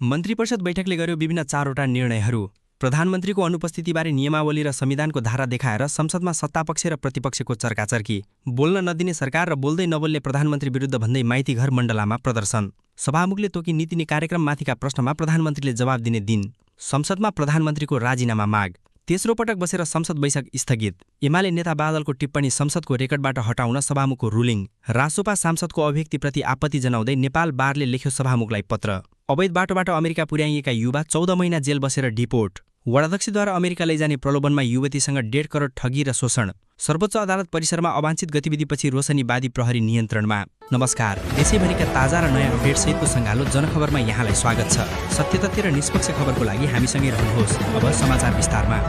मन्त्रीपरिषद बैठकले गर्यो विभिन्न 4वटा निर्णयहरू। प्रधानमन्त्रीको अनुपस्थितिबारे नियमावली र संविधानको धारा देखाएर संसदमा सत्तापक्ष र प्रतिपक्षको चर्काचर्की। बोल्न नदिने सरकार र बोल्दै नबोल्ने प्रधानमन्त्री विरुद्ध भन्दै माइती घर मण्डलामा प्रदर्शन। सभामुखले तोकी नीति कार्यक्रममाथिका प्रश्नमा प्रधानमन्त्रीले जवाब दिने दिन। संसदमा प्रधानमन्त्रीको राजीनामा माग। तेस्रो पटक बसेर संसद बैठक स्थगित। एमाले नेता बादलको टिप्पणी संसदको रेकर्डबाट हटाउन सभामुखको रुलिङ। रासोपा सांसदको अभिव्यक्तिप्रति आपत्ति जनाउँदै नेपाल बारले लेख्यो सभामुखलाई पत्र। अवैध बाटोबाट अमेरिका पुर्याइएका युवा 14 महिना जेल बसेर डिपोर्ट। वडाध्यक्षद्वारा अमेरिका लैजाने प्रलोभनमा युवतीसँग 1.5 करोड ठगी र शोषण। सर्वोच्च अदालत परिसरमा अवांछित गतिविधिपछि रोशनीवादी प्रहरी नियन्त्रणमा। नमस्कार, देशैभरिका ताजा र नयाँ अपडेट सहितको सङ्गालो जनखबरमा यहाँलाई स्वागत छ। सत्य तथ्य र निष्पक्ष खबरको लागि हामीसँगै रहनुहोस्। अब समाचार विस्तारमा।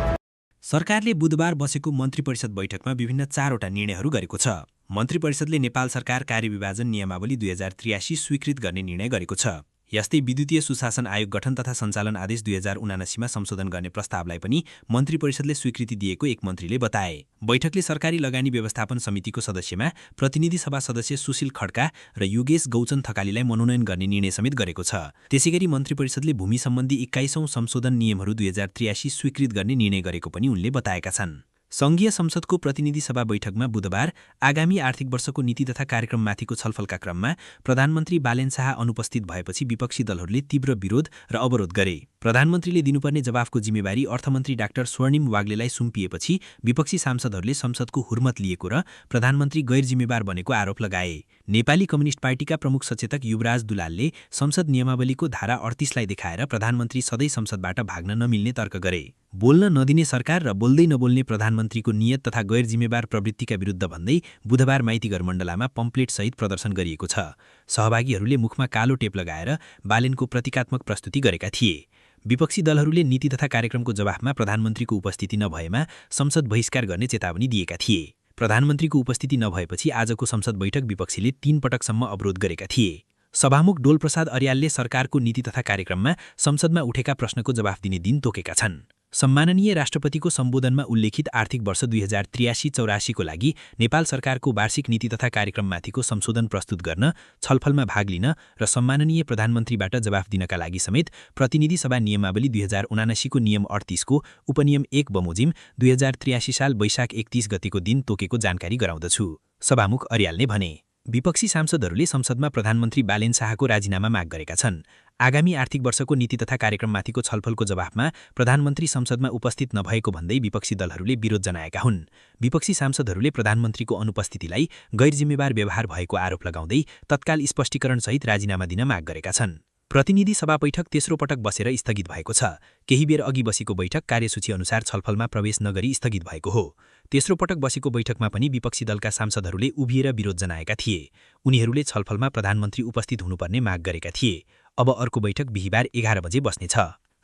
सरकारले बुधबार बसेको मन्त्रीपरिषद बैठकमा विभिन्न 4वटा निर्णयहरू गरेको छ। मन्त्रीपरिषदले नेपाल सरकार कार्यविभाजन नियमावली 2083 स्वीकृत गर्ने निर्णय गरेको छ। यस्तै विद्युतीय सुशासन आयोग गठन तथा सञ्चालन आदेश 2079 मा संशोधन गर्ने प्रस्तावलाई पनि मन्त्रीपरिषदले स्वीकृति दिएको एक मन्त्रीले बताए। बैठकले सरकारी लगानी व्यवस्थापन समितिको सदस्यमा प्रतिनिधि सभा सदस्य सुशील खड्का र योगेश गौचन थकालीलाई मनोनयन गर्ने निर्णय समेत गरेको छ। त्यसैगरी मन्त्रीपरिषदले भूमि सम्बन्धी 21औं संशोधन नियमहरू 2083 स्वीकृत गर्ने निर्णय गरेको पनि उनले बताएका छन्। संघीय संसदको प्रतिनिधि सभा बैठकमा बुधबार आगामी आर्थिक वर्षको नीति तथा कार्यक्रममाथिको छलफलका क्रममा प्रधानमन्त्री बालेन शाह अनुपस्थित भएपछि विपक्षी दलहरूले तीव्र विरोध र अवरोध गरे। प्रधानमन्त्रीले दिनुपर्ने जवाफको जिम्मेवारी अर्थमन्त्री डाक्टर स्वर्णिम वाग्लेलाई सुम्पिएपछि विपक्षी सांसदहरूले संसदको हुर्मत लिएको र प्रधानमन्त्री गैर जिम्मेवार बनेको आरोप लगाए। नेपाली कम्युनिस्ट पार्टीका प्रमुख सचेतक युवराज दुलालले संसद नियमावलीको धारा 38 लाई देखाएर प्रधानमन्त्री सधैँ संसदबाट भाग्न नमिल्ने तर्क गरे। बोल्न नदिने सरकार र बोल्दै नबोल्ने प्रधानमन्त्रीको नियत तथा गैर जिम्मेवार प्रवृत्तिका विरुद्ध भन्दै बुधबार माइतीघर मण्डलामा पम्पलेट सहित प्रदर्शन गरिएको छ। सहभागीहरूले मुखमा कालो टेप लगाएर बालेनको प्रतीकात्मक प्रस्तुति गरेका थिए। विपक्षी दलहरूले नीति तथा कार्यक्रमको जवाफमा प्रधानमन्त्रीको उपस्थिति नभएमा संसद बहिष्कार गर्ने चेतावनी दिएका थिए। प्रधानमन्त्रीको उपस्थिति नभएपछि आजको संसद बैठक विपक्षीले 3 पटकसम्म अवरोध गरेका थिए। सभामुख डोलप्रसाद अर्यालले सरकारको नीति तथा कार्यक्रममा संसदमा उठेका प्रश्नको जवाफ दिने दिन तोकेका छन्। सम्माननीय राष्ट्रपतिको सम्बोधनमा उल्लेखित आर्थिक वर्ष 2083-84 को लागि नेपाल सरकारको वार्षिक नीति तथा कार्यक्रममाथिको संशोधन प्रस्तुत गर्न, छलफलमा भाग लिन र सम्माननीय प्रधानमन्त्रीबाट जवाफ दिनका लागि समेत प्रतिनिधि सभा नियमावली 2079 को नियम 38 को उपनियम 1 बमोजिम 2083 साल वैशाख 31 गतेको दिन तोकेको जानकारी गराउँदछु। सभामुख अर्यालले भने। विपक्षी सांसदहरूले संसदमा प्रधानमन्त्री बालेन शाहको राजीनामा माग गरेका छन्। आगामी आर्थिक वर्षको नीति तथा कार्यक्रममाथिको छलफलको जवाफमा प्रधानमन्त्री संसदमा उपस्थित नभएको भन्दै विपक्षी दलहरूले विरोध जनाएका हुन्। विपक्षी सांसदहरूले प्रधानमन्त्रीको अनुपस्थितिलाई गैर जिम्मेवार व्यवहार भएको आरोप लगाउँदै तत्काल स्पष्टीकरणसहित राजीनामा दिन माग गरेका छन्। प्रतिनिधि सभा बैठक तेस्रो पटक बसेर स्थगित भएको छ। केही बेर अघि बसेको बैठक कार्यसूची अनुसार छलफलमा प्रवेश नगरी स्थगित भएको हो। तेस्रो पटक बसेको बैठकमा पनि विपक्षी दलका सांसदहरूले उभिएर विरोध जनाएका थिए। उनीहरूले छलफलमा प्रधानमन्त्री उपस्थित हुनुपर्ने माग गरेका थिए। अब अर्को बैठक बिहीबार 11 बजे बस्नेछ।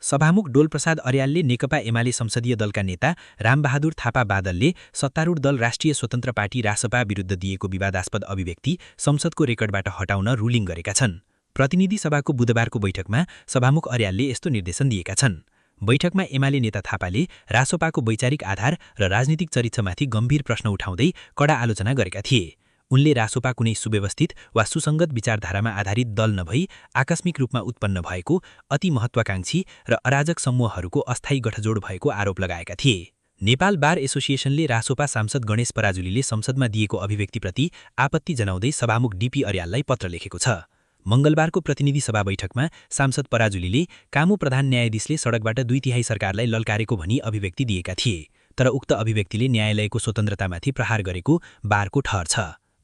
सभामुख डोलप्रसाद अर्यालले नेकपा एमाले संसदीय दलका नेता रामबहादुर थापा बादलले सत्तारूढ दल राष्ट्रिय स्वतन्त्र पार्टी रासपा विरुद्ध दिएको विवादास्पद अभिव्यक्ति संसदको रेकर्डबाट हटाउन रुलिङ गरेका छन्। प्रतिनिधि सभाको बुधबारको बैठकमा सभामुख अर्यालले यस्तो निर्देशन दिएका छन्। बैठकमा एमाले नेता थापाले रासोपाको वैचारिक आधार र राजनीतिक चरित्रमाथि गम्भीर प्रश्न उठाउँदै कडा आलोचना गरेका थिए। उनले रासोपा कुनै सुव्यवस्थित वा सुसङ्गत विचारधारामा आधारित दल नभई आकस्मिक रूपमा उत्पन्न भएको अति महत्वाकांक्षी र अराजक समूहहरूको अस्थायी गठजोड भएको आरोप लगाएका थिए। नेपाल बार एसोसिएसनले रासोपा सांसद गणेश पराजुलीले संसदमा दिएको अभिव्यक्तिप्रति आपत्ति जनाउँदै सभामुख डीपी अर्याललाई पत्र लेखेको छ। मंगलबारको प्रतिनिधि सभा बैठकमा सांसद पराजुलीले कामु प्रधान न्यायाधीशले सडकबाट 2/3 सरकारलाई ललकारेको भनी अभिव्यक्ति दिएका थिए। तर उक्त अभिव्यक्तिले न्यायालयको स्वतन्त्रतामाथि प्रहार गरेको बारको ठहर छ।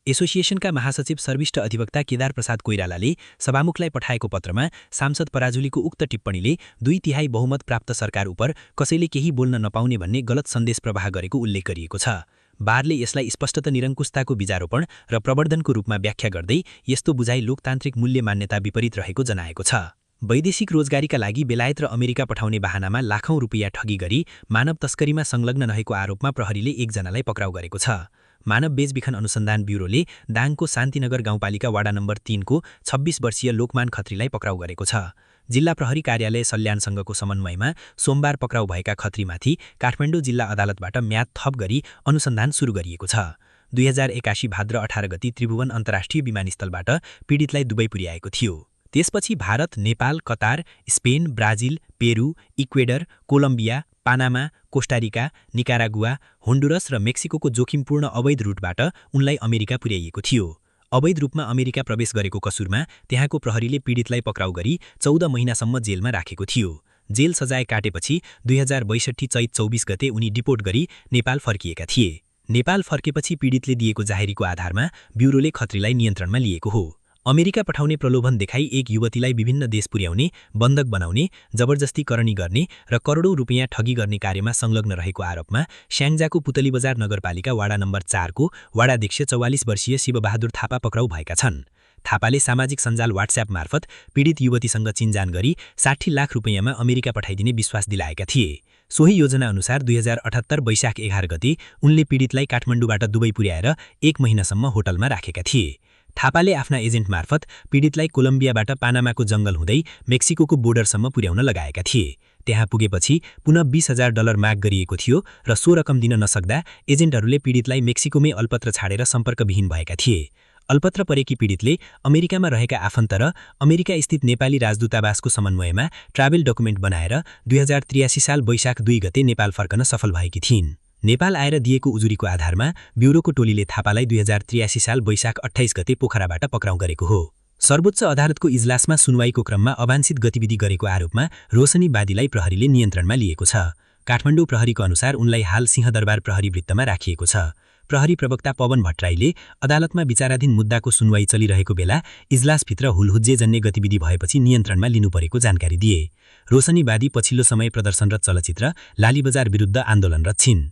एसोसिएसनका महासचिव सर्विष्ट अधिवक्ता केदार प्रसाद कोइरालाले सभामुखलाई पठाएको पत्रमा सांसद पराजुलीको उक्त टिप्पणीले 2/3 बहुमत प्राप्त सरकार उप कसैले केही बोल्न नपाउने भन्ने गलत सन्देश प्रवाह गरेको उल्लेख गरिएको छ। बारले यसलाई स्पष्टत निरङ्कुशताको बीजारोपण र प्रवर्धनको रूपमा व्याख्या गर्दै यस्तो बुझाइ लोकतान्त्रिक मूल्य मान्यता विपरीत रहेको जनाएको छ। वैदेशिक रोजगारीका लागि बेलायत र अमेरिका पठाउने बहानामा लाखौं रुपियाँ ठगी गरी मानव तस्करीमा संलग्न रहेको आरोपमा प्रहरीले एकजनालाई पक्राउ गरेको छ। मानव बेचबिखन अनुसन्धान ब्युरोले दाङको शान्तिनगर गाउँपालिका वाडा नम्बर 3 को 26 वर्षीय लोकमान खत्रीलाई पक्राउ गरेको छ। जिल्ला प्रहरी कार्यालय सल्यानसँगको समन्वयमा सोमबार पक्राउ भएका खत्रीमाथि काठमाडौँ जिल्ला अदालतबाट म्याद थप गरी अनुसन्धान सुरु गरिएको छ। 2081 भाद्र 18 गति त्रिभुवन अन्तर्राष्ट्रिय विमानस्थलबाट पीडितलाई दुबई पुर्याएको थियो। त्यसपछि Bharat, Nepal, Qatar, Spain, Brazil, Peru, Ecuador, Colombia, Panama, Costa Rica, Nicaragua, Honduras र मेक्सिकोको जोखिमपूर्ण अवैध रूटबाट उनलाई अमेरिका पुर्याइएको थियो। अवैध रूपमा अमेरिका प्रवेश गरेको कसुरमा त्यहाँको प्रहरीले पीडितलाई पक्राउ गरी 14 महिनासम्म जेलमा राखेको थियो। जेल सजाय काटेपछि 2062 चैत 24 गते उनी डिपोर्ट गरी नेपाल फर्किएका थिए। नेपाल फर्केपछि पीडितले दिएको जाहेरीको आधारमा ब्युरोले खत्रीलाई नियन्त्रणमा लिएको हो। अमेरिका पठाउने प्रलोभन देखाई एक युवतीलाई विभिन्न देश पुर्याउने, बन्धक बनाउने, जबरजस्ती करणी गर्ने र करोडौं रुपियाँ ठगी गर्ने कार्यमा संलग्न रहेको आरोपमा स्याङ्जाको पुतली बजार नगरपालिका वाडा नम्बर 4 को वाडाध्यक्ष 44 वर्षीय शिवबहादुर थापा पक्राउ भएका छन्। थापाले सामाजिक सञ्जाल व्हाट्सएप मार्फत पीडित युवतीसँग चिनजान गरी 60 लाख रुपियाँमा अमेरिका पठाइदिने विश्वास दिलाएका थिए। सोही योजना अनुसार 2078 वैशाख 11 गते उनले पीडितलाई काठमाडौँबाट दुबई पुर्याएर 1 महिनासम्म होटलमा राखेका थिए। थापाले आफ्ना एजेन्ट मार्फत पीडितलाई कोलम्बियाबाट पानामाको जंगल हुँदै मेक्सिकोको बोर्डरसम्म पुर्याउन लगाएका थिए। त्यहाँ पुगेपछि पुनः $20,000 माग गरिएको थियो र सो रकम दिन नसक्दा एजेन्टहरूले पीडितलाई मेक्सिकोमै अल्पत्र छाडेर सम्पर्कविहीन भएका थिए। अल्पत्र परेकी पीडितले अमेरिकामा रहेका आफन्त र अमेरिका स्थित नेपाली राजदूतावासको समन्वयमा ट्राभल डकुमेन्ट बनाएर 2083 साल वैशाख 2 गते नेपाल फर्कन सफल भएकी थिइन्। नेपाल आएर दिएको उजुरीको आधारमा ब्युरोको टोलीले थापालाई 2083 साल वैशाख 28 गते पोखराबाट पक्राउ गरेको हो। सर्वोच्च अदालतको इजलासमा सुनवाईको क्रममा अवांछित गतिविधि गरेको आरोपमा रोशनी बादीलाई प्रहरीले नियन्त्रणमा लिएको छ। काठमाडौँ प्रहरीको अनुसार उनलाई हाल सिंहदरबार प्रहरी वृत्तमा राखिएको छ। प्रहरी प्रवक्ता पवन भट्टराईले अदालतमा विचाराधीन मुद्दाको सुनवाई चलिरहेको बेला इजलासभित्र हुलहुज्जे जन्ने गतिविधि भएपछि नियन्त्रणमा लिनुपरेको जानकारी दिए। रोशनी बादी पछिल्लो समय प्रदर्शनरत चलचित्र लालीबजार विरुद्ध आन्दोलनरत छिन्।